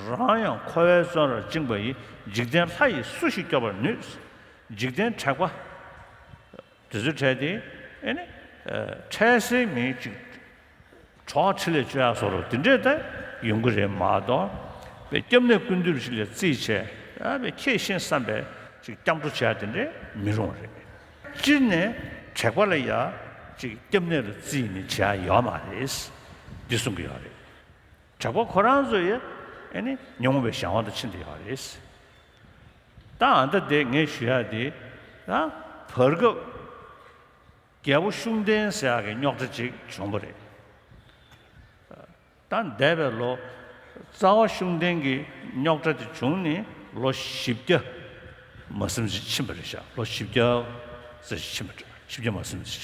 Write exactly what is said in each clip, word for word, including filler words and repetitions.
རང་ཡང་འཁོར་བའི་བཙོན་རར་བཅིངས་པ་ཡི། འཇིག་རྟེན་ལྷ་ཡིས་སུ་ཞིག་སྐྱོབ་པར་ནུས། འཇིག་རྟེན་དྲེགས་པ་དེ་ཚོའི་གྲས་དེ་ཨེ་ནི་འཕྲལ་སེལ་མིན་ཅིག་གྲོགས་འཕྲིན་ལས་བཅོལ་ཡག་བཟོ་འདྲ་དེ་འདྲས་ད་ཡོང་གི་རེད་མ་གཏོགས། པའི་སྐྱབས་གནས་ཀུན་འདུས་ཞིག་ལ་རྩིས་བྱས་ཨ་པའི་ཁྱེད་ཤེས་བསམ་པའི་ཅིག་སྐྱབས་འགྲོ་བྱས་དེ་འདྲས་མི་རུང་བ་རེད། སྤྱིར་ནས་དྲེགས་པ་ལ་ཡ་ཅིག་སྐྱབས་གནས་ལ་རྩིས་ནས་བྱས་ཡོད་མ་རེད། འདི་གསུང་གི་ཡོད་རེད། དྲེགས་པ་ཁོ་རང་ཚོ་ཡི་ཨེ་ནི་ཉོན་མོངས་པའི་གཞན་དབང་དུ་ཕྱིན་བསྡད་ཡོད་རེད། ད་ཨ་ད་དེ་ངས་ཞུ་ཡག་དེ་ད་བར་སྐབས་རྒྱལ་པོ་ཤུགས་ལྡན་ཟེར་ཡག་གི་རྙོག་དྲ་ཅིག་བྱུང་བ་རེད། ད་འདས་པའི་ལོ་རྩ་བ་ཤུགས་ལྡན་གྱི་རྙོག་དྲ་དེ་བྱུང་ནས་ལོ་བཞི་བརྒྱ་མ་ཟིན་ཅིག་ཕྱིན་པ་རེད་ཤག་ལོ་བཞི་བརྒྱ་ཙམ་ཞིག་ཕྱིན་པ་རེད། བཞི་བརྒྱ་མ་ཟིན་ཅིག་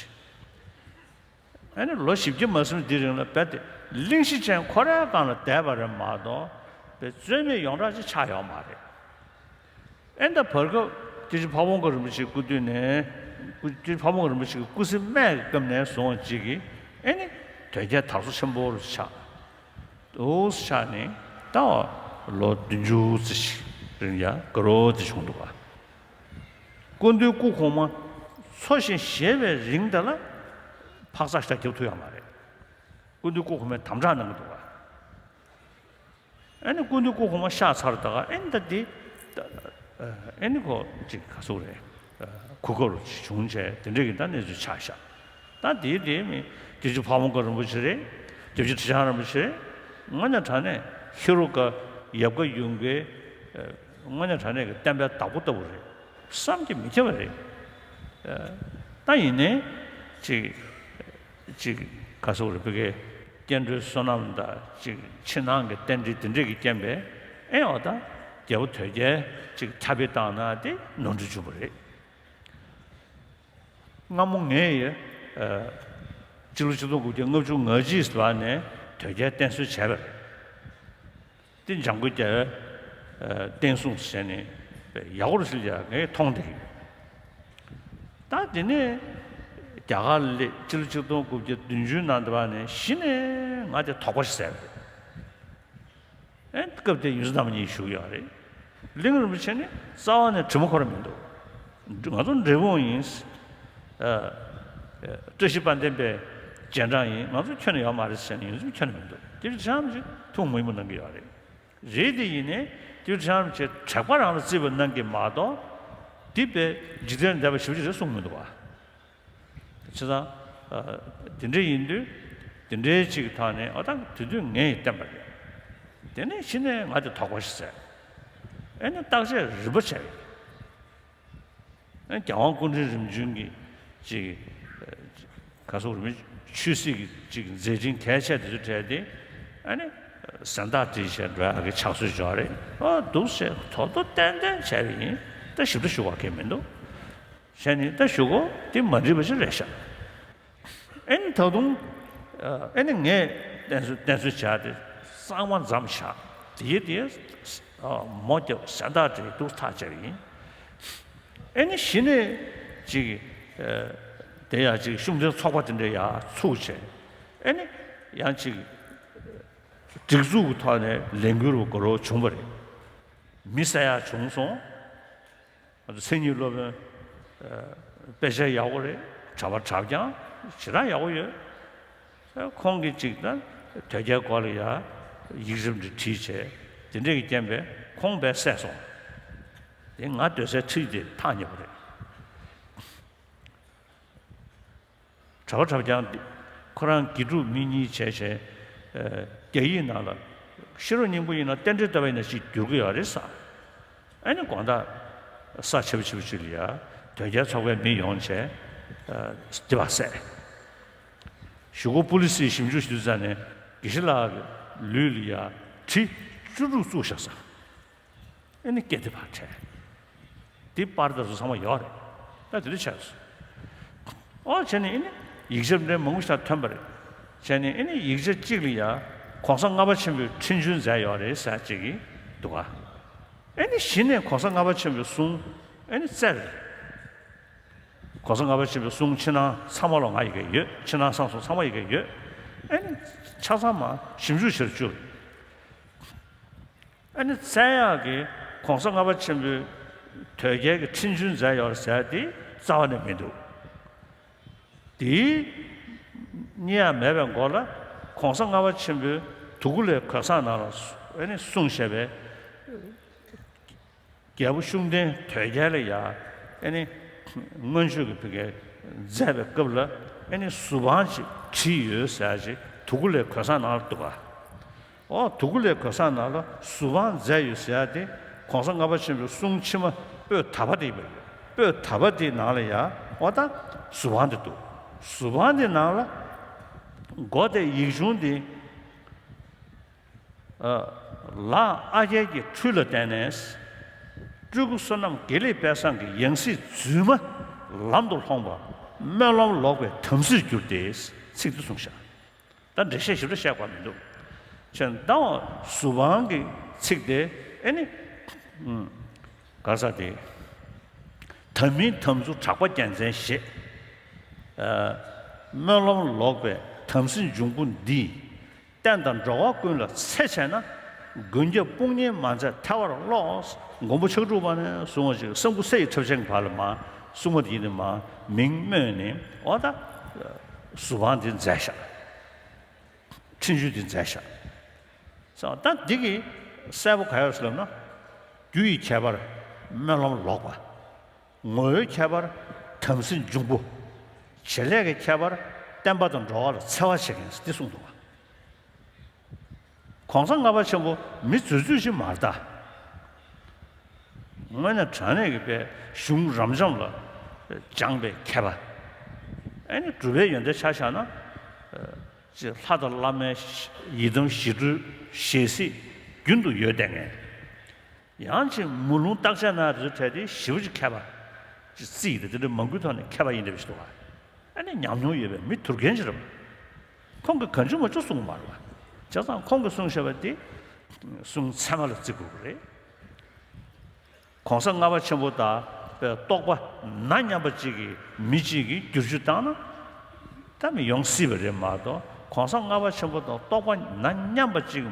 ཨ་ནི་ལོ་བཞི་བརྒྱ་མ་ཟིན་འདི་རིང་ལ་རྦད་དེ་གླེང་གཞི་ཅན་ཁོ་རའི་སྒང་ལ་བསྡད་པ་རེད་མ་གཏོགས་པའི་རྩོད་མེད་ཡོངས་གྲགས་ཅིག་ཆགས་ཡོད་མ་རེད། ཨེ་ད་བར་སྐབས་སྐྱབས་རྗེ་ཕ་བོང་ཁ་རིན་པོ་ཆེའི་སྐུ་དུས་ནས་སྐུ་སྐྱབས་རྗེ་ཕ་བོང་ཁ་རིན་པོ་ཆེ་གི་སྐུ་ཚེ་སྨད་ཀྱི་སྐབས་ནས་བཟུང་བ་ཅིག་གིས་ཨེ་ནི་དོལ་རྒྱལ་དར་སོ་ཆེན་པོ་རུ་ཆགས། འདུག་ཆགས་ནས་ད་བ་ལོ་བདུན་ཅུ་ཙམ་ཞིག་རིང་ཡ་དགའ་རབ་ཅིག་བྱུང་འདུག་ག་སྐུ་མདུན་སྐུ་གོང་མ་འཚོ་ཞིང་གཞེས་པའི་རིང་དེ་ལ་འཕག་འཚག་ཞེ་དྲག་རྒྱབ་ཐུབ་ཡོད་མ་རེད། སྐུ་མདུན་སྐུ་གོང་མས་དམ་དྲག་གནང་གི་འདུག་ག་ཨ་ནི་སྐུ་མདུན་སྐུ་གོང་མ་གཤེགས་ཚར་ད་ག་ཨ་ནི་ད་འདི་ཨ་ནི་ཁོ་ཅིག་ག་ཟེར་རེད། གོ་སྐབས་ཅིག་བྱུང་བྱས་དེ་འདྲས་ཀྱི་ད་གནས་ཚུལ་ཆགས་ཤག་ད་དེའི་དེའི་མི་སྐྱབས་རྗེ་ཕ་བོང་ཁ་རིན་པོ་ཆེ་རེད། སྐྱབས་རྗེ་ཁྲི་བྱང་རིན་པོ་ཆེ་རེད། དངོས་གནས་དྲང་གནས་ཧེ་རུ་ཀ་ཡབ་བཀའ་ཡུམ་བཀའི་དངོས་གནས་དྲང་གནས་ཀྱི་བསྟན་པའི་བདག་པོ་ལྟ་བུ་རེད་བསམ་གྱིས་མི་ཁྱབ་པ་རེད། ད་ཡིན་ནའི་ཅིག་ཅིག་ག་ཟེར་རེད། བོད་ཀྱི་སྐྱེ་འགྲོའི་བསོད་ནམས་དང་ཅིག་ཕྱི་ནང་གི་རྟེན་འབྲེལ་དེ་འདྲས་ཀྱི་རྐྱེན་པས་ཨེ་འོ་ད་རྒྱལ་པོ་དོལ་རྒྱལ་ཅིག་ཁྱབ་སྤེལ་བཏང་ན་དེ་ནོར་འཁྲུལ་བྱུང་བ་རེད། སྔ་མོ་ངས་ཡ་སྤྱི་ལོ་ཆིག་སྟོང་དགུ་བརྒྱ་ལྔ་བཅུ་ང་གཅིག་ལོ་ནས་དོལ་རྒྱལ་བསྟེན་གསོལ་བྱས་པ་རེད། དེ་འཇང་དགུ་རྒྱལ་བའི་བསྟན་སྲུང་ཟེར་ནས་ཡག་པོ་རེད་ཟེར་ཡ་ངས་མཐོང་བསྡད་ཡོད། ད་དེ་ནས་རྒྱ་གར་སླེབས་སྤྱི་ལོ་ཆིག་སྟོང་དགུ་བརྒྱ་བདུན་ཅུ་ནང་དུ་བ་ནས་གཞི་ནས་ང་དེ་དོགས་པ་ཞིག་ཟ་བ་རེད། ཨེ་སྐབས་དེར་ཡོངས་འཛིན་རྣམ་གཉིས་བཞུགས་ཡོད་རེད། གླིང་རིན་པོ་ཆེ་ནི་རྩ་བ་ནས་དྲི་མ་ཁོ་རང་མི་འདུག་ང་ཚོ་འབྲས་སྤུངས་ཡིན། ཨ་བཀྲ་ཤིས་དཔལ་ལྡན་པའི་རྗེས་འབྲང་ཡིན། ང་ཚོ་ཁྱོན་ནས་ཡོད་མ་རེད་ཟེར་ནས་ཡོངས་འཛིན་ཁྱོན་ནས་མི་འདུག་དེ་བཞིན་ཅིག་ཐུགས་མོས་མོས་གནང་གི་ཡོད་རེད། རེད་དེ་ཡིན་ནའི་དེ་བཞིན་ཅིག་དྲེགས་པ་རང་ལ་བརྩིས་པ་གནང་གི་མ་གཏོགས། དེ་པའི་འཇིག་རྟེན་འདས་པ་ཞེ་པོ་ཅིག་རེད་གསུངས་མི་འདུག་བ། བྱས་ཙང་། དེ་འདྲ་ཡིན་དུས། དེ་འདྲའི་ཅིག་ཐོག་ནས་ཨོ་ད་དེ་དུས་ངས་བསྟན་པ་རེད། དེ་ནས་གཞི་ནས་ང་དེ་དོགས་པ་ཞིག་ཟ། ཨེ་ནས་བརྟག་དཔྱད་རིམ་པ་བྱས། ཨེ་རྒྱལ་དབང་སྐུ་ཕྲེང་རིམ་བྱོན་གྱི་ཅིག་ག་ཟེར་རེད། ཆོས་སྲིད་ཀྱི་ཅིག་མཛད་འཕྲིན་གལ་ཆེ་དེ་ཚོ་གྲས་དེ་ཨ་ནི་གཟེངས་རྟགས་བྲིས་བྱས་འགྲོ་ཡག་གི་ཕྱག་སྲོལ་ཅིག་ཡོད་རེད། ཨོ་འདུག་སེ་ཐོག་ཐོག་ཏན་ཏན་བྱས་པ་ཡིན། ད་ཞིབ་ཕྲ་ཞུ་བ་གང་ཡང་མི་འདུག་བྱས་ནས་ད་ཞུ་གོ་དེ་མ་འགྲིག་པ་ཞིག་རེད་ཤག་ཨེ་ནི་ད་དུང་ཨེ་ནི་ངས་བསྟེན་གསོལ་བསྟེན་གསོལ་བྱས་ཏེ་གཙང་མ་མཚམས་བཞག་དེ་དེ་མོ་རྒྱབ་གཟེངས་རྟགས་བྲིས་འདུག་ཐག་བཅད་པ་ཡིན། ཨེ་ནི་གཞི་ནས་ཅིག་དེ་ཡ་ཅིག་ཤུགས་ལྡན་ཚོགས་པ་དེ་འདྲ་ཡ་ཚུགས་བྱས་ཨེ་ནི་ཡང་ཅིག་སྒྲིག་འཛུགས་ཀྱི་ཐོག་ནས་ལས་འགུལ་རུ་འགྲོ་རོགས་བྱུང་བ་རེད། མི་བསད་ཡག་བྱུང་སོང་། ང་ཚོ་མཚན་ཉིད་སློབ་དཔོན་དཔེ་ཆ་ཡག་པོ་རེད། གྲྭ་པ་གྲྭ་རྐྱང་ཞེ་དྲག་ཡག་པོ་ཡོད། ཁོང་གིས་ཅིག་ད་དོལ་རྒྱལ་སྐོར་ལ་ཡ་ཡིག་ཆ་འདི་བྲིས་བྱས་དེ་འདྲས་ཀྱི་རྐྱེན་པས་ཁོང་དཔེ་བསད་སོང་། དེ་ང་སྡོད་སའི་འཁྲིས་དེ་ཐག་ཉེ་པོ་རེད། གྲྭ་པ་གྲྭ་རྐྱང་འདི་ཁོ་རང་དགེ་ཕྲུག་མི་གཉིས་བྱས་བྱས། རྒྱ་ཡིག་ནང་ལ་ཤེས་རབ་སྙིང་པོ་ཡིན་ན་རྟེན་འབྲེལ་ལྟ་བ་ཡིན་ན་ཅིག་བསྒྱུར་གི་ཡོད་རེད་ཟེར། ཨ་ནི་དགོང་དག་ས་ཆེ་པོ་ཆེ་པོ་ཅིག་ལ་ཡ་དོལ་རྒྱལ་ཚོགས་པའི་མི་ཡོང་བྱས། དེ་བ་བསད། གཞུག་གུ་པུ་ལི་སིའི་ཞིབ་འཇུག་ཞུ་དུས་ཙ་ནས་དགེ་བཤེས་ལགས་ཀྱི་ལུས་ལ་ཡ་གྲི་བཅུ་དྲུག་བཙུགས་བཞག་ཟེར། ཨེ་ནི་སྐད་དེ་ཕར་ཁྲལ། དེ་པར་དེ་ཚོ་ཚང་མ་ཡོད་རེད། ད་དེ་འདྲ་ཆགས་སོང་། ཨོ་བྱས་ནས་ཨེ་ནི་ཡིག་ཆ་འདྲ་མང་པོ་ཞིག་ཐོན་པ་རེད། བྱས་ནས་ཨེ་ནི་ཡིག་ཆ་གཅིག་ལ་ཡ་གོང་ས་ལྔ་པ་ཆེན་པོས་འཕྲིན་བཅོལ་མཛད་ཡོད་རེད་ཟེར་གཅིག་གིས་འདུག་ག་ཨེ་ནི་གཞི་ནས་གོང་ས་ལྔ་པ་ཆེན་པོའི་གསུང་ཨེ་ནི་བཙལ་རེད། གོང་ས་ལྔ་པ་ཆེན་པོའི་གསུང་ཕྱི་ནང་ཚང་མ་ལ་ང་ཡི་གེ་ཡོད། ཕྱི་ནང་གསང་གསུམ་ཚང་མ་ཡི་གེ་ཡོད། ཨེ་ནི་ཆ་ཚང་མ་ཞིབ་འཇུག་བྱེད་བཅུག་ཨ་ནི་བཙལ་ཡག་གི་གོང་ས་ལྔ་པ་ཆེན་པོའི་དོལ་རྒྱལ་གྱི་འཕྲིན་བཅོལ་མཛད་ཡོད་ཟེར་དེ་རྩ་བ་ནས་མི་འདུག་དེའི་རྙེད་ཡག་མེད་པའི་མགོ་ལ། གོང་ས་ལྔ་པ་ཆེན་པོའི་དུ་ཀུ་ལའི་གོས་བཟང་ནང་ལ་ཨ་ནི་གསུངས་བཞག་པའི་རྒྱལ་པོ་ཤུགས་ལྡན་དོལ་རྒྱལ་ལ་ཡ་ཨ་ནི་མངོན་སྤྱོད་ཀྱི་བུ་གའི་མཛད་པའི་སྐབས་ལ་ཨ་ནི་གཟུ་དཔང་ཅིག་བྲིས་ཡོད་ཟེར་ཅིག་དུ་ཀུ་ལའི་གོས་བཟང་ནང་ལ་འདུག་ག་འོ་དུ་ཀུ་ལའི་གོས་བཟང་ནང་ལ་གཟུ་དཔང་མཛད་ཡོད་ཟེར་ཡ་དེ་གོང་ས་ལྔ་པ་ཆེན་པོའི་གསུང་ཕྱི་མ་པོད་ད་པ་དེ་ཡིན་པ་རེད། པོད་ད་པ་དེའི་ནང་ལ་ཡ་འོ་ད་གཟུ་དཔང་དེ་འདུག་གཟུ་དཔང་དེ་ནང་ལ་མགོ་དེ་ཡིག་ཆུང་དེ། ཨ། ལག་ཨ་རྒྱལ་གྱི་འཕྲུལ་ལ་བརྟེན་ནས། སྤྲུལ་སྐུ་བསོད་ནམས་དགེ་ལེགས་དཔལ་བཟང་གི་ཡང་སྲིད་རྫུན་མ་ལམ་དུ་ལྷོངས་པ། སྨོན་ལམ་ལོག་པའི་དམ་སྲིར་གྱུར་ཏེ། ཚིག་འདི་གསུངས་བཞག་ད་འགྲེལ་བཤད་ཞིབ་ཕྲ་བཤད་དགོས་མི་འདུག་བྱས་ཙང་གཟུ་དཔང་གི་ཚིག་དེ་ཨེ་ནི། ཨུམ། ག་རེ་ཟེར་དེ། དམ་མིན་དམ་ཚུལ་གྲགས་པ་རྒྱལ་མཚན་ཞེས། ཨ། སྨོན་ལམ་ལོག་པའི་དམ་སྲི་འབྱུང་པོ་འདིས། བསྟན་དང་འགྲོ་བ་ཀུན་ལ་འཚེ་བྱས་ན། མགོན་སྐྱབས་དཔུང་གཉེན་མ་མཛད་ཐལ་བར་རློག་མགོན་པོ་ཕྱག་དྲུག་པ་ནས་བཟུང་བ་ཅིག་གསང་ཕུ་སེ་ཡི་ཁྲབ་ཆེན་གྱི་བར་ལ་མར་སྲུང་མ་དེ་ཡིན་ནི་མར་མིང་སྨོས་ནས་འོ་ད་གཟུ་དཔང་དེ་མཛད་བཞག་འཕྲིན་བཅོལ་དེ་མཛད་བཞག་སོང་ད་འདི་གི་གསལ་པོ་ག་ཡོད་ཟེར་ལབ་ན། རྒྱུ་ཡི་ཁྱད་པར་སྨོན་ལམ་ལོག་པ། ངོ་བོའི་ཁྱད་པར་དམ་སྲི་འབྱུང་པོ། བྱེད་ལས་ཀྱི་ཁྱད་པར་བསྟན་པ་དང་འགྲོ་བ་ལ་འཚེ་བ་བྱེད་མཁན་འདི་གསུངས་འདུག་བ། གོང་ས་ལྔ་པ་ཆེན་པོ་མི་རྫུས་རྫུས་ཤིག་མ་རེད་ད། དངོས་གནས་དྲང་གནས་ཀྱི་དཔེ་གཞུང་རབ་འབྱམས་ལ་སྦྱངས་པའི་མཁས་པ། ཨ་ནི་གྲུབ་པའི་ཡོན་ཏན་ཆ་བཞག་ན། ཅེས་ལྷ་དང་བླ་མའི་ཡི་དམ་ཞི་ཁྲོའི་ཞལ་གཟིགས་རྒྱུན་དུ་ཡོད་བསྡད་མཁན། ཡང་ཅིག་མུན་ལུང་བརྟག་དཔྱད་གནང་དུས་ཐད་དེ་ཞེ་པོ་ཅིག་མཁས་པ། ཅིག་རྩིས་ཡི་དེ་འདྲ་མང་པོའི་ཐོག་ནས་མཁས་པ་ཡིན་འདྲ་བ་ཞིག་འདུག་ག་ཨ་ནི་ཉམས་མྱོང་ཡོད་པའི་མི་དུར་རྒན་ཅིག་རེད་པ། ཁོང་གིས་གང་བྱུང་མང་བྱུང་གསུངས་པ་མ་རེད་པ། བྱས་ཙང་ཁོང་གིས་གསུངས་བཞག་པ་དེ་གསུང་ཚད་མ་ལ་བརྩི་དགོས་ཀྱི་རེད། གོང་ས་ལྔ་པ་ཆེན་པོ་དང་པའི་རྟོགས་པ་ན་མཉམ་པ་གཅིག་གིས་མི་གཅིག་གིས་བསྒྱུར་བཅོས་བཏང་ན་ད་མི་ཡོང་སྲིད་པ་རེད་མ་གཏོགས། གོང་ས་ལྔ་པ་ཆེན་པོ་དང་རྟོགས་པ་ན་མཉམ་པ་གཅིག་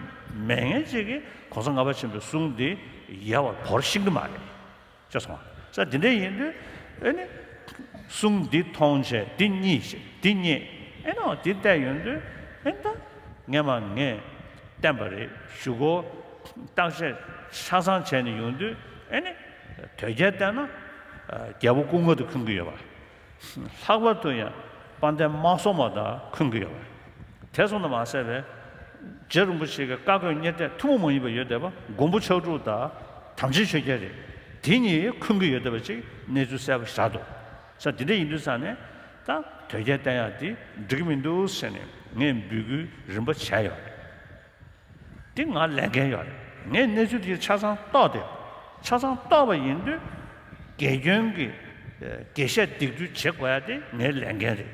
མེད་མཁན་གཅིག་གིས་གོང་ས་ལྔ་པ་ཆེན་པོའི་གསུང་འདི་ཡལ་བར་བོར་ཤེས་ཀྱི་མ་རེད། ཅེས་གསུངས་པ། ས་འདི་འདྲ་ཡིན་དུས་ཨེ་ནི། གསུང་འདི་མཐོང་བྱས་འདི་རྙེད་བྱས་འདི་རྙེད། ཨེ་ནོ་འདི་བལྟས་ཡོང་དུས་ཨེ་ད་ངས་མ་ངས་བསྟན་པ་རེད་ཞུ་གོ། བརྟག་དཔྱད་ཆ་ཚང་བྱས་ནས་ཡོང་དུས་ཨེ་ནི། དོལ་རྒྱལ་བསྟན་ན། རྒྱལ་པོ་སྐུ་ལྔ་དང་འཁོན་གྱི་ཡོད་པ། ལྷག་པར་དུ་ཡང་དཔལ་ལྡན་དམག་ཟོར་མ་དང་འཁོན་གྱི་ཡོད་པ། དེ་སོང་དུ་མ་ཟད་པའི། རྗེ་རིན་པོ་ཆེ་གི་བཀའ་བསྒོས་གཉེར་གཏད་ཐུན་མོང་མ་ཡིན་པ་ཡོད་བསྡད་པ་མགོན་པོ་ཕྱག་དྲུག་དང་དམ་ཅན་ཆོས་རྒྱལ་རེད། དེ་གཉིས་འཁོན་གྱི་ཡོད་བསྡད་པ་ཅིག་གནས་ཚུལ་གསལ་པོ་ཞེ་དྲག་འདུག་ས་དེ་འདྲ་ཡིན་དུས་ས་ནས་ད་དོལ་རྒྱལ་བསྟན་ཡག་དེ་འགྲིག་གི་མི་འདུག་ཟེར་ནས་ངས་འབོད་སྐུལ་རིམ་པ་བྱས་ཡོད་རེད། དེ་ང་ལས་འགན་ཡོད་རེད། ངས་གནས་ཚུལ་དེ་ཆ་ཚང་རྟོགས་ཏེ། ཆ་ཚང་རྟོགས་པ་ཡིན་དུས། དགེ་སྐྱོན་གྱི། དགེ་བཤད་སྡིག་སྒྲིལ་བྱེད་དགོས་ཡ་དེ་ངའི་ལས་འགན་རེད།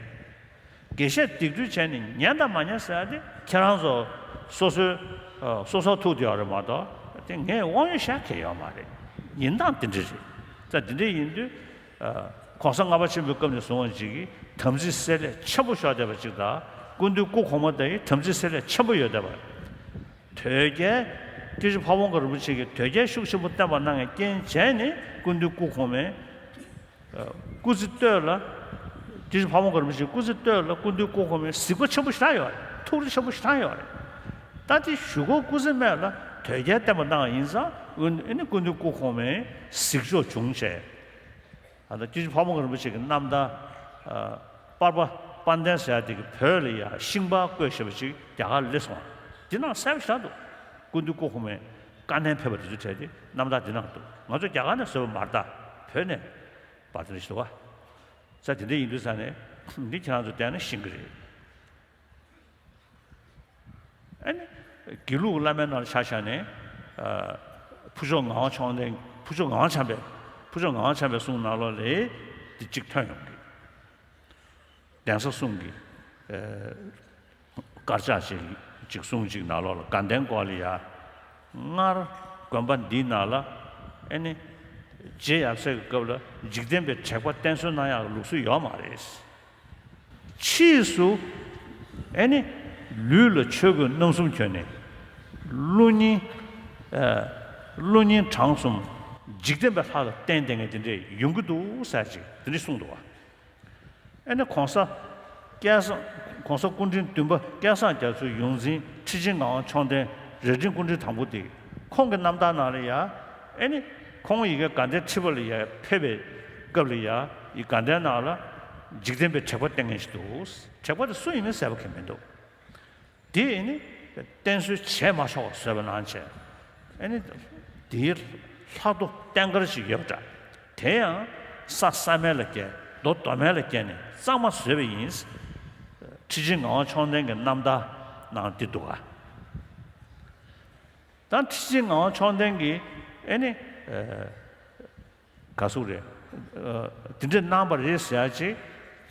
དགེ་བཤད་སྡིག་སྒྲིལ་བྱས་ནས་ཉན་དང་མ་ཉན་ཟེར་ཡ་དེ་ཁྱེད་རང་ཚོ་སོ་སོའི་སོ་སོར་ཐུག་བསྡད་ཡོད་རེད་མ་གཏོགས་དེ་ངས་དབང་ཡོད་བཤད་མཁན་ཡོད་མ་རེད། ཡིན་སྟངས་དེ་འདྲ་རེད། ད་དེ་འདྲ་ཡིན་དུས། གོང་ས་ལྔ་པ་ཆེན་པོའི་སྐབས་ནས་བཟུང་བ་ཅིག་གིས་དམ་ཚིག་བསྲེ་བསླད་ཆེན་པོ་ཤོར་བསྡད་པ་ཅིག་དང་། སྐུ་མདུན་སྐུ་གོང་མ་དང་ཡང་དམ་ཚིག་བསྲེ་བསླད་ཆེན་པོ་ཡོད་བསྡད་པ། དོལ་རྒྱལ་སྐྱབས་རྗེ་ཕ་བོང་ཁ་རིན་པོ་ཆེ་གིས་དོལ་རྒྱལ་ཤུགས་ཆེན་པོ་བསྟན་པ་གནང་བའི་རྐྱེན་བྱས་ནས་སྐུ་མདུན་སྐུ་གོང་མའི་སྐུ་ཚེ་སྟོད་ལ། སྐྱབས་རྗེ་ཕ་བོང་ཁ་རིན་པོ་ཆེའི་སྐུ་ཚེ་སྟོད་ལ་སྐུ་མདུན་སྐུ་གོང་མའི་གཟིགས་པ་ཆེན་པོ་ཞེ་དྲག་ཡོད་རེད། ཐུགས་རེ་ཆེན་པོ་ཞེ་དྲག་ཡོད་རེད། ད་དེ་གཞུག་གུ་སྐུ་ཚེ་སྨད་ལ་དོལ་རྒྱལ་བསྟན་པ་གནང་བ་ཡིན་ཙང་ཨ་ནི་སྐུ་མདུན་སྐུ་གོང་མའི་གཟིགས་ཕྱོགས་བྱུང་བྱས། ད་ལྟ་སྐྱབས་རྗེ་ཕ་བོང་ཁ་རིན་པོ་ཆེ་གི་རྣམ་ཐར། ཨ། པར་པ་དཔལ་ལྡན་ཟེར་ཡ་དེ་གི་བོད་ལ་ཡ་ཤིང་པར་བརྐོས་བཞག་པ་ཅིག་རྒྱ་གར་སླེབས་སོང་བ། འདི་ནང་གསལ་པོ་ཞེ་དྲག་འདུག་སྐུ་མདུན་སྐུ་གོང་མའི་བཀའ་ནན་ཕེབས་པ་དེ་ཚོའི་གྲས་དེ་རྣམ་ཐར་འདི་ནང་འདུག་ང་ཚོ་རྒྱ་གར་ནས་བཟོས་པ་མ་རེད་ད། བོད་ནས་པར་དེ་འདྲ་ཞིག་འདུག་བ། ས་དེ་འདྲ་ཡིན་དུས་ས་ནས་འདི་ཁྱེད་རང་ཚོ་བལྟས་ན་ཤེས་ཀྱི་རེད། ཨ་ནི། དགེ་ལུགས་བླ་མའི་ནང་ལ་ཆ་བཞག་ནས། ཨ། ཕུར་ལྕོག་ངག་དབང་ཆོས་ལྡན། ཕུར་ལྕོག་ངག་དབང་བྱམས་པའི། ཕུར་ལྕོག་ངག་དབང་བྱམས་པའི་གསུང་ནང་ལོགས་ལ་འདི་གཅིག་ཐོན་ཡོང་གི། གདན་ས་གསུམ་གྱི། ཨ། དཀར་ཆག་ཅིག་ཅིག་གསུང་ཅིག་ནང་ལོགས་ལ་དགའ་ལྡན་སྐོར་ལ་ཡ། སྔར་དགོན་པ་འདིའི་ནང་ལ་ཨ་ནི། རྗེ་ཡབ་སྲས་ཀྱི་སྐབས་ལ་འཇིག་རྟེན་པའི་དྲེགས་པ་བསྟེན་གསོལ་གནང་ཡག་ལུགས་སྲོལ་ཡོད་མ་རེད། ཕྱིས་སུ་ཨེ་ནི་ལུས་ལ་ཆོས་གོས་རྣམ་གསུམ་གྱོན་ནས་ཀླུ་རྙིང་། ཨ། བློ་སྙིང་བྲང་གསུམ་འཇིག་རྟེན་པའི་ལྷ་ལ་བརྟེན་བསྡད་མཁན་དེ་འདྲས་ཡོང་གི་འདུག་ཟེར་ཅིག་དེ་འདྲས་གསུངས་འདུག་བ། ཨེ་ནི་གོང་ས་སྐལ་བཟང་། གོང་ས་སྐུ་ཕྲེང་བདུན་པ་སྐལ་བཟང་རྒྱ་མཚོའི་ཡོངས་འཛིན་ཁྲི་ཆེན་ངག་དབང་མཆོག་ལྡན་རྭ་སྒྲེང་སྐུ་ཕྲེང་དང་པོ་དེ། ཁོང་གི་རྣམ་ཐར་ནང་ལ་ཡ། ཨེ་ནི་ཁོང་ཡི་གེ་དགའ་ལྡན་ཁྲི་པ་ལ་ཡ་ཕེབས་པའི་སྐབས་ལ་ཡ། ཡི་དགའ་ལྡན་ནང་ལ་འཇིག་རྟེན་པའི་དྲེགས་པ་བསྟེན་མཁན་ཞིག་འདུག་དྲེགས་པ་དེ་སུ་ཡིན་མིན་གསལ་པོ་གང་མི་འདུག་དེ་ཨེ་ནི་བསྟེན་གསོལ་བྱས་མ་ཆོག་པ་བཟོས་པ་ནང་བཞིན། ཨེ་ནི་དེའི་ལྷ་ཐོ་རྟེན་མཁར་ཞིག་ཡོད་པ་འདྲ། དེ་ཡང་ས་ས་མལ་ལ་བསྐྱལ། རྡོ་རྡོ་མལ་ལ་བསྐྱལ་ནས་གཙང་མ་བཟོས་པ་ཡིན། ཁྲི་ཆེན་ངག་དབང་མཆོག་ལྡན་གྱི་རྣམ་ཐར་ནང་འདི་འདུག་ག་ད་ཁྲི་ཆེན་ངག་དབང་མཆོག་ལྡན་གྱིས་ཨེ་ནི། ག་ཟུག་རེད། ཨ། དེ་འདྲས་གནང་བ་རེད་ཟེར་ཡ་ཅིག་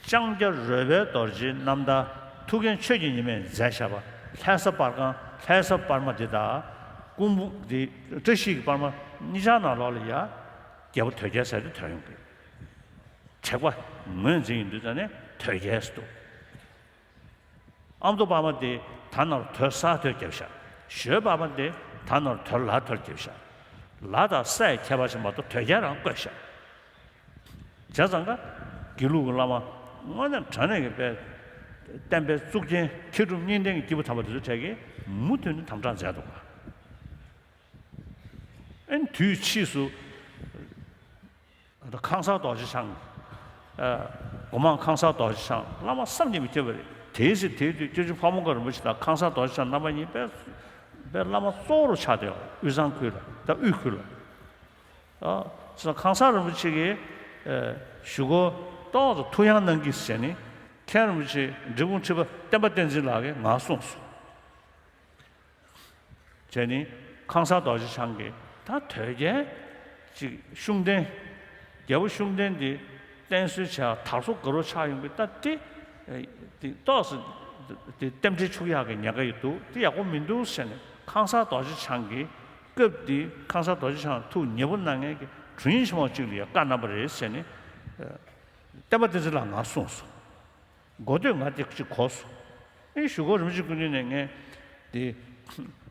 ལྕང་སྐྱ་རོལ་པའི་རྡོ་རྗེའི་རྣམ་ཐར་ཐུའུ་བཀྭན་ཆོས་ཀྱི་ཉི་མས་མཛད་བཞག་པ་ལྷ་ས་པར་ཁང་། ལྷ་ས་པར་མ་འདི་དང་། སྐུ་འབུམ་འདི་བཀྲ་ཤིས་ཀྱི་པར་མ་གཉིས་ཆར་ནང་ལོགས་ལ་ཡ། རྒྱལ་པོ་དོལ་རྒྱལ་ཟེར་དེ་ཐོན་ཡོང་གི། དྲེགས་པ་ངོས་འཛིན་ཡིན་དུས་ཙང་ནས་དོལ་རྒྱལ་ཟེར་འདུག་ཨ་མདོ་པར་མ་དེ་ད་ནར་དོལ་ས་དོལ་རྒྱབ་ཤག་ཞོལ་པར་མ་དེ་ད་ནར་དོལ་ལ་དོལ་རྒྱབ་ཤག་ལ་དང་སའི་ཁྱད་པར་ཞིག་མ་གཏོགས་དོལ་རྒྱལ་རང་བཀོད་ཤག་བྱས་ཙང་ཀ་དགེ་ལུགས་ཀྱི་བླ་མ་དངོས་གནས་དྲང་གནས་ཀྱི་དཔེ་བསྟན་པའི་གཙུག་རྒྱན་མཁས་གྲུབ་གཉིས་ལྡན་གྱི་སྐྱེས་བུ་དམ་པ་དེ་ཚོ་གྲས་ཀྱིས་མུ་མཐུད་ནས་དམ་དྲག་མཛད་འདུག་ག་ཨན་དུས་ཕྱིས་སུ། ཁང་གསར་རྡོ་རྗེ་འཆང་། ཨ། སྒོ་མང་ཁང་གསར་རྡོ་རྗེ་འཆང་བླ་མ་བསམ་གྱིས་མི་ཁྱབ་པ་རེད། དེའི་ཚེ་དེའི་དུས་སྐྱབས་རྗེ་ཕ་བོང་ཁ་རིན་པོ་ཆེ་དང་ཁང་གསར་རྡོ་རྗེ་འཆང་རྣམ་པ་གཉིས་དཔེ་དཔེ་བླ་མ་གཙོ་བོ་རུ་ཆགས་བསྡད་ཡོད། དབུས་གཙང་ཁུལ་ལ་ད་དབུས་ཁུལ་ལ། ཨ། ཁང་གསར་རིན་པོ་ཆེ་གིས། ཨ། གཞུག་གུ་ཏོག་ཙམ་ཐུགས་ཡངས་གནང་གིས་ཟེར་ནས་མཁན་རིན་པོ་ཆེ་འབྲས་སྤུངས་ཁྲི་པ་བསྟན་པ་བསྟན་འཛིན་ལགས་ཀྱིས་ང་གསུངས་སོང་། བྱས་ནས་ཁང་གསར་རྡོ་རྗེ་འཆང་གིས་ད་དོལ་རྒྱལ་ཅིག་ཤུགས་ལྡན། རྒྱལ་པོ་ཤུགས་ལྡན་འདི་བསྟེན་གསོལ་བྱས་དར་སོ་དགའ་རོགས་ཆགས་ཡོང་གི་ད་དེ། དེ་ཏོག་ཙམ་དེ་རྟེན་འབྲེལ་འཆུག་ཡག་གི་ཉེན་ཁ་ཡོད་འདུག་དེ་ཡག་པོ་མི་འདུག་ཟེར་ནས་ཁང་གསར་རྡོ་རྗེ་འཆང་གིས་སྐབས་དེ་ཁང་གསར་རྡོ་རྗེ་འཆང་ཐུགས་ཉེ་པོ་གནང་མཁན་གྱི་དྲུང་ཡིག་ཆེན་མོ་གཅིག་ལ་ཡང་བཀའ་གནང་བ་རེད་ཟེར་ནས། བསྟན་པ་བསྟན་འཛིན་ལགས་ང་གསུངས་སོང་། འགོ་སྟོད་ང་དེ་གཅིག་གོ་སོང་། ཨེ་གཞུག་གུ་རིན་པོ་ཆེ་སྐུ་མདུན་ནས་ངས་དེ་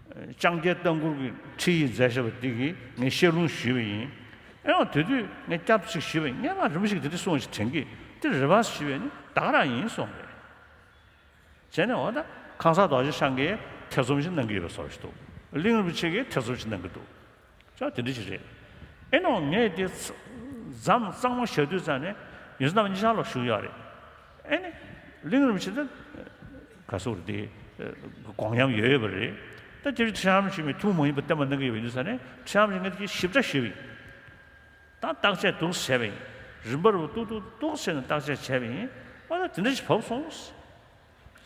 ལྕང་སྐྱའི་ལྟ་མགུར་གྱི་ཁྲིད་ཡིག་མཛད་བཞག་པ་འདི་གིས་ངས་བཤད་ལུང་ཞུས་པ་ཡིན། ཨེ་འོ་དེ་དུས་ངས་སྐྱབས་ཅིག་ཞུས་པ་ཡིན། ངས་མ་རིན་པོ་ཆེ་གིས་དེ་འདྲ་གསུངས་ཤིག་དྲན་གི་དེ་རེད་པ་ཞུས་པས་ནི་ད་ག་རང་ཡིན་གསུངས་པས། བྱས་ནས་འོ་ད་ཁང་གསར་རྡོ་རྗེ་འཆང་གིས་ཐེ་ཚོམ་ཞིག་གནང་གི་ཡོད་པའི་བཟོ་ཞིག་འདུག་གླིང་རིན་པོ་ཆེ་གིས་ཐེ་ཚོམ་ཞིག་གནང་གི་འདུག་ཅོག་དེ་འདྲ་ཞིག་རེད། ཨེ་ནོ་ངས་དེ་ཚ་མཚམས་གཙང་མ་བཞག་དུས་ཙང་ནས་ཡོངས་འཛིན་རྣམ་པ་གཉིས་ཆར་ལོག་བཞུགས་ཡོད་རེད། ཨེ་ནི་གླིང་རིན་པོ་ཆེ་ད་ག་སོག་རེད་དེ་དགོངས་ཉམས་ཡོད་ཡོད་པ་རེད། ད་སྐྱབས་རྗེ་ཁྲི་བྱང་རིན་པོ་ཆེ་མི་ཐུན་མོང་མ་ཡིན་པ་བསྟན་པ་གནང་གི་ཡོད་པ་ཡིན་དུས་ཙང་ནས་ཁྲི་བྱང་རིན་པོ་ཆེ་ངས་དེ་ཞིབ་ཕྲ་ཞུས་པ་ཡིན། ད་བརྟག་དཔྱད་འདུག་བྱས་པ་ཡིན། རིམ་པ་རུ་ཏུག་ཏུག་ཏུག་བྱས་ནས་བརྟག་དཔྱད་བྱས་པ་ཡིན། ཨ་ད་དེ་འདྲ་ཞིག་བབས་སོང་།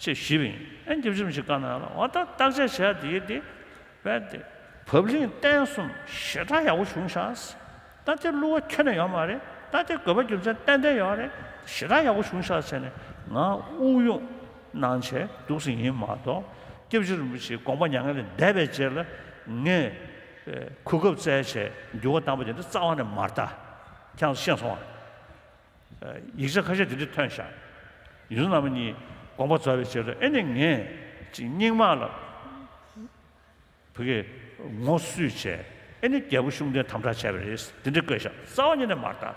ཅེས་ཞུས་པ་ཡིན། ཨེ་སྐྱབས་རྗེ་རིན་པོ་ཆེས་བཀའ་གནང་ལ་འོ་ད་བརྟག་དཔྱད་བྱས་དེ་ཡིན་དེ། བས་དེ་བབ་བརླིང་བརྟན་གསུམ་ཞེ་དྲག་ཡག་པོ་བྱུང་ཤག་ད་དེ་བསླུ་བ་ཁྱོན་ནས་ཡོད་མ་རེད། ད་དེ་དགོས་པ་རྒྱུ་མཚན་ཏན་ཏན་ཡོད་རེད། ཞེ་དྲག་ཡག་པོ་བྱུང་ཤག་བྱས་ནས་ང་དབུགས་དབྱུང་གནང་བྱས་འདུག་སེ་ཡིན་མ་གཏོགས་སྐྱབས་རྗེ་རིན་པོ་ཆེའི་དགོངས་པ་མྱ་ངན་ལས་འདས་པའི་རྗེས་ལ་ངས་གོ་སྐབས་བཙལ་བྱས་འགྱུར་བ་བཏང་པ་དེ་འདྲ་རྩ་བ་ནས་མ་རེད། ད་ཁྱེད་རང་ཚོ་ཤེས་སོང་ཨ། ཡིག་ཆ་ཁ་ཤས་དེ་འདྲ་ཐོན་ཤག་ཡོངས་འཛིན་རྣམ་པ་གཉིས་དགོངས་པ་རྫོགས་པའི་རྗེས་ལ་ཨེ་ནི་ངས་ཅིག་རྙིང་མ་ལ་བུ་གས་ངོ་བསུས་བྱས་ཨེ་ནི་རྒྱལ་པོ་ཤུགས་ལྡན་དམ་དྲག་བྱས་པ་རེད་དེ་འདྲ་བཀོད་ཤག་རྩ་བ་ཉིད་ནས་མ་རེད་ད།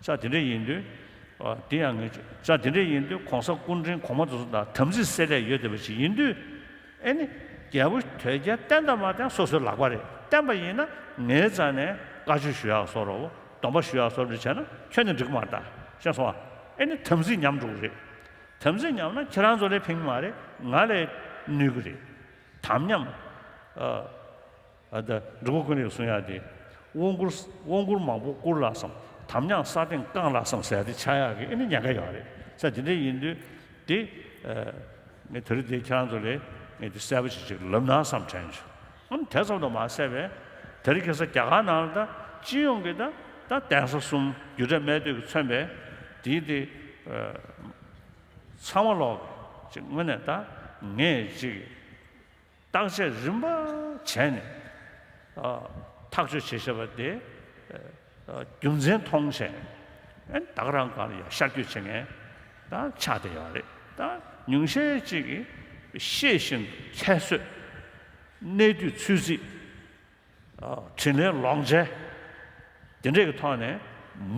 ས་དེ་འདྲ་ཡིན་དུས། ཨ། དེ་ཡང་ངས་ས་དེ་འདྲ་ཡིན་དུས་གོང་ས་སྐུ་ཕྲེང་གོང་མ་དེ་ཚོ་དང་དམ་ཚིག་སེལ་ལས་ཡོད་བསྡད་པ་ཞིག་ཡིན་དུས། ཨེ་ནི། རྒྱལ་པོ་དོལ་རྒྱལ་བསྟེན་དང་མ་བསྟེན་སོ་སོའི་ལག་པ་རེད། བསྟེན་པ་ཡིན་ན་ངའི་རྩ་ནས་བཀའ་ཆོས་ཞུ་ཡག་བཟོ་འདྲ་བོ། སྡོམ་པ་ཞུ་ཡག་བཟོ་འདྲ་བྱས་ན་ཁྱོན་ནས་འགྲིག་གི་མ་རེད་ད། ཤེས་སོང་ཨ། ཨེ་ནི་དམ་ཚིག་ཉམས་འགྲོ་གི་རེད། དམ་ཚིག་ཉམས་ན་ཁྱེད་རང་ཚོ་ལ་ཕན་གི་མ་རེད། ང་ལ་གནོད་གི་རེད། དམ་ཉམས། ཨ། ཨ། ད་འབྲུག་པ་ཀུན་ལེགས་གསུང་ཡག་དེ། དབང་བསྐུར་དབང་བསྐུར་མང་པོ་བསྐུར་ལགས་སམ། དམ་ཉམས་ས་སྟེང་བཀང་ལགས་སམ་ཟེར་ཡག་དེ་ཆགས་ཡག་གི་ཨེ་ནི་ཉེན་ཁ་ཡོད་རེད། ས་དེ་འདྲ་ཡིན་དུས། དེ། ཨ། ངས་དེ་རིང་འདིར་ཁྱེད་རང་ཚོ་ལ་ངས་དེ་གསལ་པོ་ཞིག་ཅིག་ལབ་ན་བསམ་དྲན་བྱུང་། ཨམ་དེ་ཙམ་དུ་མ་ཟད་པས་དེ་རིང་ཁ་སང་རྒྱ་གར་ནང་ལ་ད་སྤྱི་ཡོངས་ཀྱི་ད་ད་གདན་ས་གསུམ་རྒྱུ་འབྲས་སྨྲས་བསྟོད་ཀྱིས་མཚོན་པའི་དེའི་དེ། ཨ། ཚང་མ་ལོག་ཅིག་དངོས་གནས་ད་ངས་ཅིག་བརྟག་དཔྱད་རིམ་པ་བྱས་ནས། ཨ། ཐག་གཅོད་བྱེད་བཞིན་པ་དེ། ཨ། རྒྱུ་མཚན་མཐོང་བྱས་ནས། ཨ། ད་ག་རང་སྒང་ལ་ཡང་ཤར་བསྐྱོད་བྱེད་མཁན་ད་ཆགས་བསྡད་ཡོད་རེད། ད་ཉུང་ཤས་ཅིག་གིས་ཤེས་བཞིན་དུ་ཁྱད་གསོད། གནས་དུས་ཚོད་རྩིས། ཨ་འཕྲིན་ལས་ལོག་འཇལ་དེ་འདྲས་ཀྱི་ཐོག་ནས་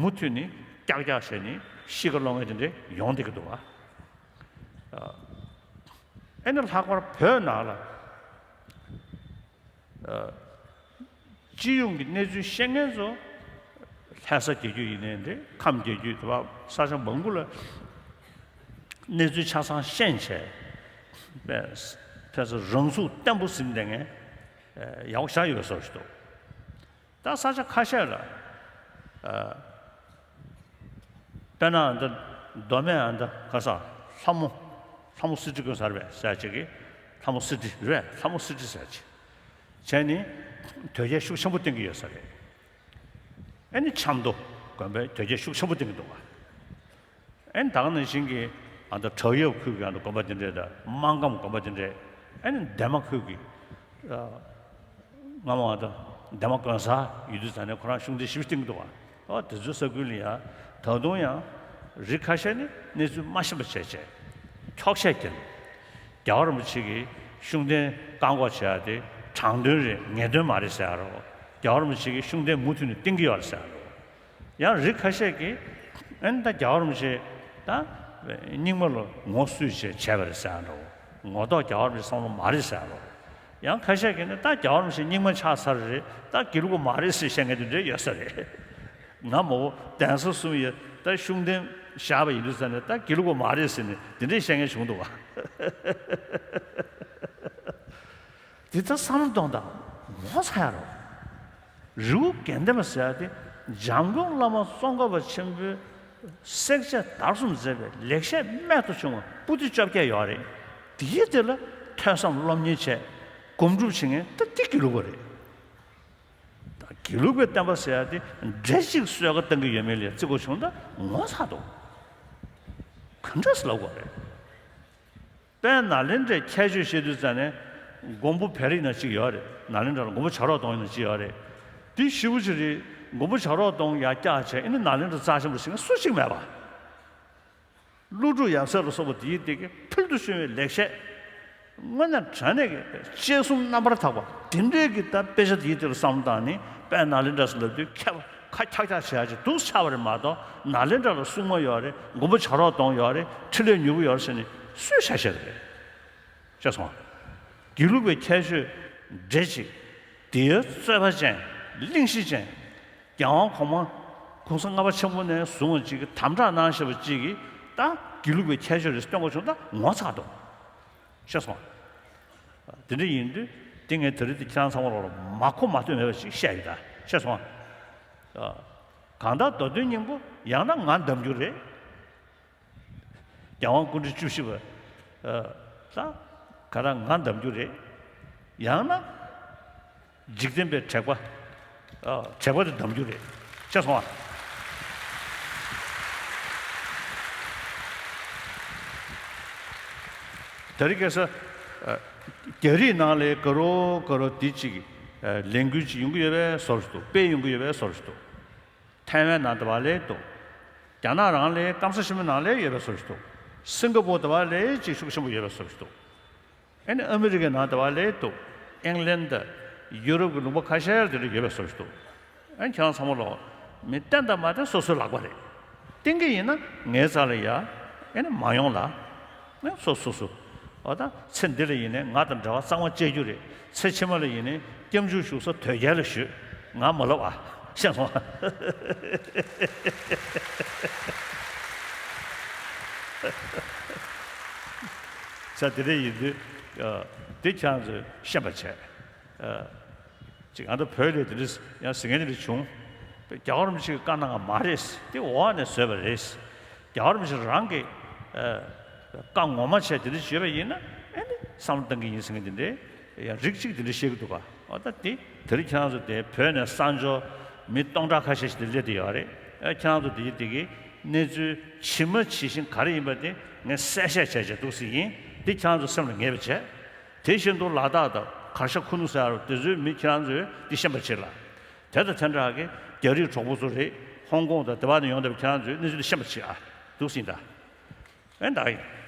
མུ་མཐུད་ནས་ཀྱག་ཀྱག་བྱས་ནས་ཤི་ཁ་སློང་མཁན་དེ་འདྲས་ཡོང་བསྡད་ཀྱི་འདུག་བ། ཨ་ཨེ་ནི་ལྷག་པར་བོད་ནང་ལ་ཨ་སྤྱི་ཡོངས་ཀྱི་གནས་ཚུལ་ཤེས་མཁན་ཚོ་ལྷ་ས་རྒྱལ་རྒྱུད་ཡིན་ནའི་འདྲ། ཁམས་རྒྱལ་རྒྱུད་དེ་བ་ས་ཆ་མང་པོ་ལ་གནས་ཚུལ་ཆ་ཚང་ཤེས་བྱས་པས་ཕལ་ཆེར་རང་ཚུགས་བརྟན་པོ་ཟིན་བསྡད་མཁན་ཡག་པོ་ཞེ་དྲག་ཡོད་བཟོ་ཞིག་འདུག་ད་ས་ཆ་ཁ་ཤས་ལ་ཨ་དཔེར་ན་ཨ་འདི་མདོ་སྨད་ཨ་འདི་ག་ས་ལྷ་མོ་ལྷ་མོ་སི་ཊི་དགོན་ས་རེད་པས་ཟེར་ཅིག་གིས། ལྷ་མོ་སི་ཊི་རེད། ལྷ་མོ་སི་ཊི་ཟེར་ཅིག་བྱས་ནས་དོལ་རྒྱལ་ཤུགས་ཆེན་པོ་བསྟེན་གྱི་ཡོད་ས་རེད། ཨེ་ནི་ཆབ་མདོ་དགོན་པའི་དོལ་རྒྱལ་ཤུགས་ཆེན་པོ་བསྟེན་གྱི་འདུག་བ། ཨེ་ནི་ད་ག་ནང་བཞིན་གྱི་ཨ་ད་བྲག་གཡབ་ཁུལ་གྱི་ཨ་ད་དགོན་པ་འདི་འདྲས་དང་སྨར་ཁམས་དགོན་པ་འདི་འདྲས། ཨེ་ནི་འདན་མ་ཁུལ་གྱི་ཨ་སྔ་མོ་ཨ་ད་འདན་མ་དགོན་གསར་ཡོད་དུས་ཙང་ནས་ཁོ་རང་ཤུགས་ལྡན་ཞེ་པོ་བསྟེན་གྱི་འདུག་བ། ཨོ་དེ་ཚོའི་ས་ཁུལ་ལ་ཡང་ད་དུང་ཡང་རིགས་ཁ་ཤས་ནི་གནས་ཚུལ་མ་ཤེས་པ་བྱས་བྱས་འཁྱོག་བཤད་བརྒྱབ། རྒྱལ་བ་རིན་པོ་ཆེ་གིས་ཤུགས་ལྡན་བཀག་འགོག་བྱེད་ཡ་དེ་དྲང་དོན་རེད། ངེས་དོན་མ་རེད་ཟེར་ཡ་རོ། རྒྱལ་བ་རིན་པོ་ཆེ་གིས་ཤུགས་ལྡན་མུ་མཐུད་ནས་བསྟེན་གྱི་ཡོད་རེད་ཟེར་ཡ་རོ། ཡང་རིགས་ཁ་ཤས་ཀྱིས་ཨ་ནི་ད་རྒྱལ་བ་རིན་པོ་ཆེ་ད་རྙིང་མ་ལ་ངོ་སུས་བྱས་བྱས་པ་རེད་ཟེར་ཡ་འདྲ་བོ། ངོ་ཐོག་རྒྱལ་བ་རིན་པོ་ཆེ་བསམ་བློ་མ་རེད་ཟེར་ཡ་འདྲ་བོ། ཡང་ཁ་ཤས་ཀྱིས་ནི་ད་རྒྱལ་བ་རིན་པོ་ཆེ་རྙིང་མ་ཆགས་ཚར་རེད། ད་དགེ་ལུགས་པ་མ་རེད་ཟེར་བཤད་མཁན་དེ་འདྲ་ཡོད་ས་རེད། ང་མ་འོ་གདན་ས་གསུམ་ཡི་ད་ཤུགས་ལྡན་བཞག་པ་ཡིན་དུས་ཙང་ནས་ད་དགེ་ལུགས་པ་མ་རེད་ཟེར་ནས་དེ་འདྲས་བཤད་མཁན་བྱུང་འདུག་བ། འདི་ལྟར་བསམ་བློ་གཏོང་དང་ངོ་ཚ་ཡ་རོ། རི་བོ་དགེ་ལྡན་པ་ཟེར་ཡ་དེ་འཇམ་མགོན་བླ་མ་ཙོང་ཁ་པ་ཆེན་པོས་བསྲེག་བཅད་བརྡར་གསུམ་མཛད་པའི་ལེགས་བཤད་རྨད་དུ་བྱུང་བ་པོ་ཏི་བཅོ་བརྒྱད་ཡོད་རེད། དེའི་དེ་ལ་ཐོས་བསམ་སློབ་གཉེར་བྱས་སྒོམ་སྒྲུབ་བྱེད་མཁན་ད་དེ་དགེ་ལུགས་པ་རེད། ད་དགེ་ལུགས་པའི་བསྟན་པ་ཟེར་ཡ་དེ་འདྲེ་གཅིག་གསོལ་ཁ་བཏང་གི་ཡོད་མེད་ལ་བརྩི་དགོས་བྱུང་ད་ངོ་ཚ་འདུག་ག་འདྲ་ཟེར་ལབ་དགོས་རེད། དཔལ་ནཱ་ལེནྡྲའི་ཁྱད་ཆོས་བཤད་དུས་ཙང་ནས་མགོན་པོ་བེ་རི་ན་གཅིག་ཡོད་རེད། ནཱ་ལེནྡྲ་ལ་མགོན་པོ་བྱ་རོག་གདོང་ཡིན་ན་གཅིག་ཡོད་རེད། དེ་ཞེ་པོ་ཅིག་རེད། མགོན་པོ་བྱ་རོག་གདོང་ཡར་བཀྱག་བྱས་ཨ་ནི་ནཱ་ལེནྡྲ་རྩ་ཆེན་པོ་ཟེར་མཁན་སུ་གཅིག་མེད་པ། ཀླུ་སྒྲུབ་ཡབ་སྲས་ལ་སོགས་པ་དེའི་སྟེང་གི་ཕུལ་དུ་བྱུང་བའི་ལེགས་བཤད། དངོས་གནས་དྲང་གནས་ཀྱི་དཔྱད་གསུམ་རྣམ་པར་དག་པ་དེ་འདྲའི་གི་ད་དཔེ་ཆ་དེའི་སྟེང་ལ་བསམ་བློ་བཏང་ནས་དཔལ་ནཱ་ལེནྡྲ་ཟེར་ལབ་དུས་ཁ་ཁ་ཁྱག་ཁྱག་བྱེད་ཡ་ཅིག་འདུག་ཆགས་པ་རེད་མ་གཏོགས་ནཱ་ལེནྡྲ་ལ་སྲུང་མ་ཡོད་རེད། མགོན་པོ་བྱ་རོག་གདོང་ཡོད་རེད། འཕྲིན་ལས་མྱུར་བ་ཡོད་རེད་ཟེར་ནས་སུས་ཆ་བཞག་རེད། ཤེས་སོང་། དགེ་ལུགས་པའི་ཁྱད་ཆོས་འདྲེ་གཅིག་དེའི་རྩོད་པ་ཅན། གླེང་གཞི་ཅན། རྒྱལ་དབང་གོང་མ་གོང་ས་ལྔ་པ་ཆེན་པོ་ནས་བཟུང་བ་ཅིག་གིས་དམ་དྲག་གནང་བཞིན་པ་ཅིག་གིས་ད་དགེ་ལུགས་པའི་ཁྱད་ཆོས་རེ་སྟོན་དགོས་བྱུང་ད་ངོ་ཚ་འདུག་ཤེས་སོང་། དེ་འདྲ་ཡིན་དུས་དེ་ངས་ད་རེས་དེ་ཁྱེད་རང་ཚང་མ་ལོག་ལ་མ་གོ་མ་ཐོས་མེད་པ་ཅིག་བཤད་ཡོད་ད་ཤེས་སོང་། གང་ལྟར་མདོ་དོན་སྙིང་པོ་ཡང་ན་ང་འདམ་རྒྱུ་རེད། རྒྱལ་དབང་སྐུ་ཕྲེང་བཅུ་བཞི་པ། ད་ག་རང་ང་འདམ་རྒྱུ་རེད། ཡང་ན་འཇིག་རྟེན་པའི་དྲེགས་པ། དྲེགས་པ་དེ་འདམ་རྒྱུ་རེད། ཤེས་སོང་ཨ། དེ་རིང་ཁ་སང་རྒྱ་རིགས་ནང་ལ་དགའ་རོགས་དགའ་རོགས་དེ་གཅིག་ལས་འགུལ་གཅིག་ཡོང་གི་ཡོད་པའི་བཟོ་འདྲ་འདུག་དཔེ་ཡོང་གི་ཡོད་པའི་བཟོ་འདྲ་འདུག་ཐའེ་ཝན་ནང་དེ་བ་ལས་འདུག་རྒྱ་ནག་རང་ལས་སྐམ་ས་ཆེན་པོའི་ནང་ལས་ཡོད་པའི་བཟོ་འདྲ་འདུག་སིང་ག་པོར་དེ་བ་ལས་ཅིག་ཤུགས་ཆེན་པོ་ཡོད་པའི་བཟོ་འདྲ་འདུག་ཨ་ནི་ཨ་མི་རི་ཀའི་ནང་དེ་བ་ལས་འདུག་ཨིང་ལན་དང་ཡུ་རོབ་ཀྱི་ལུང་པ་ཁ་ཤས་ལ་དེ་འདྲ་ཡོད་པའི་བཟོ་འདྲ་འདུག་ཨ་ནི་ཁྱེད་རང་ཚང་མ་ལོག་མི་བསྟེན་དང་མ་བསྟེན་སོ་སོའི་ལག་པ་རེད། བསྟེན་གྱི་ཡིན་ན་ངའི་རྩ་ལ་ཡ་ཨ་ནི་མ་ཡོང་ལ། ཨ་སོ་སོ་སོ། འོ་ད་ཚེ་འདི་ལ་ཡིན་ནའི་ང་དང་འབྲེལ་བ་གཙང་མ་བཅད་རྒྱུ་རེད། ཚེ་ཕྱི་མ་ལ་ཡིན་ནའི་སྐྱབས་འཇུག་ཞུ་ས་དོལ་རྒྱལ་ལ་ཞུ། ང་མ་ལབ་ཨ། ཤེས་སོང་། ས་དེ་འདྲ་ཡིན་དུས་དེ་ཁྱེད་རང་ཚོས་ཤེས་པ་བྱས། ཅིག་ང་ཚོ་བོད་ལ་དེ་འདྲ་ཡང་ཟེར་མཁན་དེ་འདྲ་བྱུང་། རྒྱལ་བ་རིན་པོ་ཆེ་གིས་བཀའ་གནང་བ་མ་རེད། དེ་འོག་ནས་བཟོས་པ་རེད། རྒྱལ་བ་རིན་པོ་ཆེ་རང་གིས་བཀའ་ངོ་མ་བྱས་དེ་འདྲ་བྱས་པ་ཡིན་ན་ཨེ་ནི་བསམ་བློ་གཏང་གི་ཡིན་ཟེར་མཁན་དེ་འདྲས་ཡང་རིགས་གཅིག་དེ་འདྲ་བཤད་ཀྱི་འདུག་ག་འོ་ད་དེ་དེ་རིང་ཁྱེད་རང་ཚོ་དེ་བོད་ནས་གསར་འབྱོར་མི་སྟོང་ཕྲག་ཁ་ཤས་ཤིག་དེ་སླེབས་བསྡད་ཡོད་རེད། ཨེ་ཁྱེད་རང་ཚོ་དེ་དེ་གི་གནས་ཚུལ་ཇི་མ་ཇི་བཞིན་ག་རེ་ཡིན་པ་དེ་ངས་གསལ་བཤད་བྱས་བྱས་འདུག་ཟེར་ཡིན། དེ་ཁྱེད་རང་ཚོ་སེམས་ལ་ངེས་པ་བྱས། དེ་བཞིན་དུ་ལ་དྭགས་དང་གར་ཞ་ཁུ་ནུ་ཟེར་ཡ་རུ་དེ་ཚོའི་མི་ཁྱེད་རང་ཚོས་འདི་ཤེས་པ་བྱེད་ལ། དེ་དང་དེ་འདྲ་གི་རྒྱ་རིགས་གྲོགས་པོ་ཚོ་རེད། ཧོང་ཀོང་དང་དེ་བ་ནས་ཡོང་བསྡད་པ་ཁྱེད་རང་ཚོས་གནས་ཚུལ་འདི་ཤེས་པ་བྱེད་ཨ། འདུག་སེ་ཡིན་ད། ཨེ་ད་ཡིན།